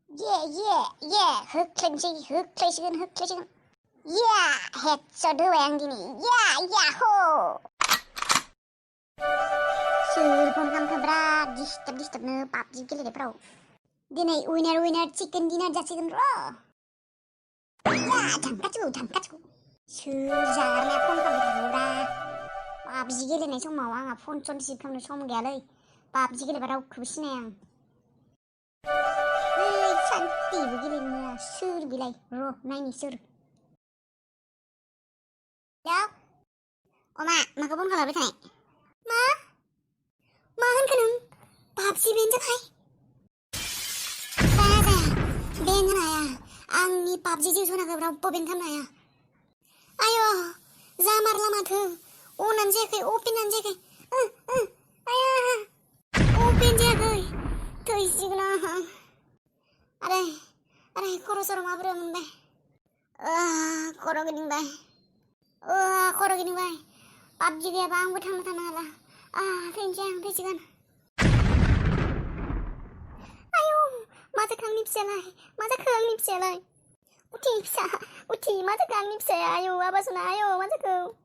예, 흑클시근. 헤쳐드 외양디니, 야호! Suruh kamera disturb ne PUBG gile deh bro. Dinai winner chicken dinner jasikan bro. Ya, damkacu. Sujarnya phone kamera. PUBG gile nih cuma wang phone con si kamera cuma gale. PUBG gile bro kubisnya yang. Cantik begini nih, sur bilai bro, naik sur. Ya, Oma, maka pun kalau betul Ma, mahan kanang PUBG benjakai. Saya, benjan aya. Angni PUBG jiu na kabra poben kan aya. Ayo, zamar lama tu. Onan jekai, openan jekai. Aya. Open jekai. Tu isi guna. Aray, koro soro mabro munde. Koro gini bay. PUBG dia bang butang tanala. Tenjang tejikan. Ayo, mata kang nipselai. Uti, mata kang nipsel. Ayo, apa suna ayo, mata kau.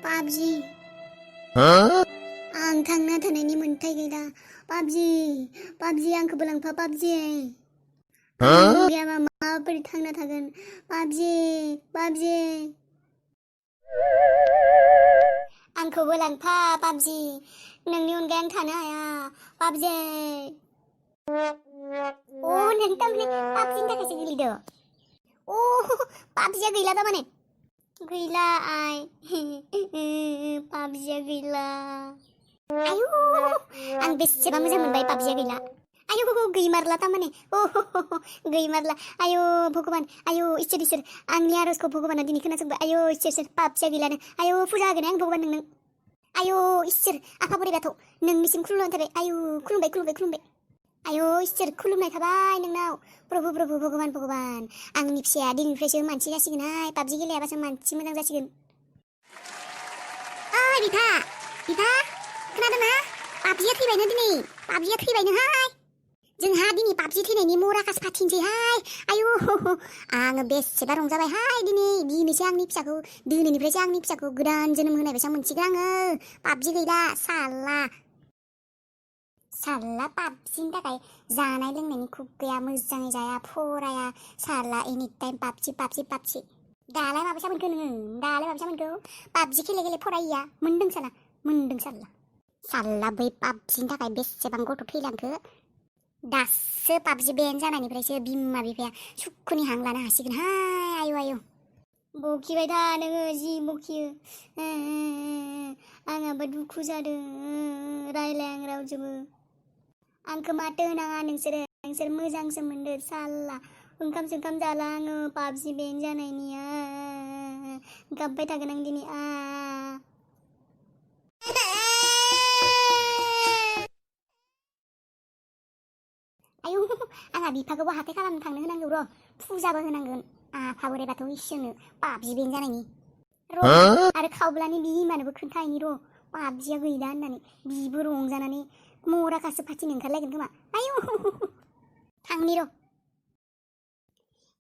PUBG. Ang thangna thanayni monthay gaila. PUBG ang kabalangpa PUBG. Gaya माबाफोर थांना थागोन PUBG आंखौबो लांफा PUBG नोंनि अनगायै आं थानो हाया PUBG नों थारमाने PUBGनि थाखायसो गेलेदो PUBGया गैला थारमाने गैला आइ PUBGया गैला आयु आं बेसेबा मोजां मोनबाय PUBGया गैला आयु गैमारला थारमाने गैमारला आयु भगवान आयु इसोर आंनि आरजखौ भगवाना दिनै खोनासंबाय आयु इसोर PUBGया गैलानो आयु फुजा होगोन आं भगवान नोंनो आयु इसोर आफा बोराइ बाथौ नोंनिसिम खुलुमनाय थाबाय आयु खुलुमबाय आयु इसोर खुलुमनाय थाबाय नोंनाव प्रभु भगवान आंनि फिसाया दिनैनिफ्रायसो मानसि जासिगोनहाय PUBG गेलेयाबासो मानसि मोजां जासिगोन ओइ बिफा खोनादोंना PUBGया थैबायनो दिनै PUBGया थैबायनोहाय जोंहा दिनै PUBG थैनायनि मराकास फाथिनोसैहाय आयु आङो बेसेबा रंजाबायहाय दिनैसो आंनि फिसाखौ दिनैनिफ्रायसो आंनि फिसाखौ गोदान जोनोम होनाय बायसा मोनसिगोन आङो PUBG गैला साला PUBGनि थाखाय जानाय लोंनायनि खुब गैया मोजाङै जाया फराया साला एनि टाइम PUBG दालाय माबायसा मोनखो नोङो PUBG गेले फरायिया मोनदों साला बै PUBGनि थाखाय बेसेबां गथ' थैलांखो दासो PUBG बेन जानायनिफ्रायसो बिमा बिफाया सुखुनि हां लानो हासिगोनहाय आयु बखिबाय था नोङो जि बखियो आंहाबो दुखु जादों रायलाय आं रावजोंबो आंखौ माथो होनाङा नोंसोर मोजांसो मोनदो साला ओंखाम जाला आङो PUBG बेन जानायनिया गाबबाय थागोन आं दिनै आयु आंहा बिफाखौबो हाथाय खालामनो थांनो होनांगौ र' फुजाबो होनांगोन आफा बोराइ बाथौ इसोरनो PUBG बेन जानायनि र' आरो खावब्लानि बिमानोबो खोन्थाहैनि र' PUBGया गैला होननानै बिबो रंजानानै मराकासो फाथिनो ओंखारलायगोन खोमा आयु थांनि र'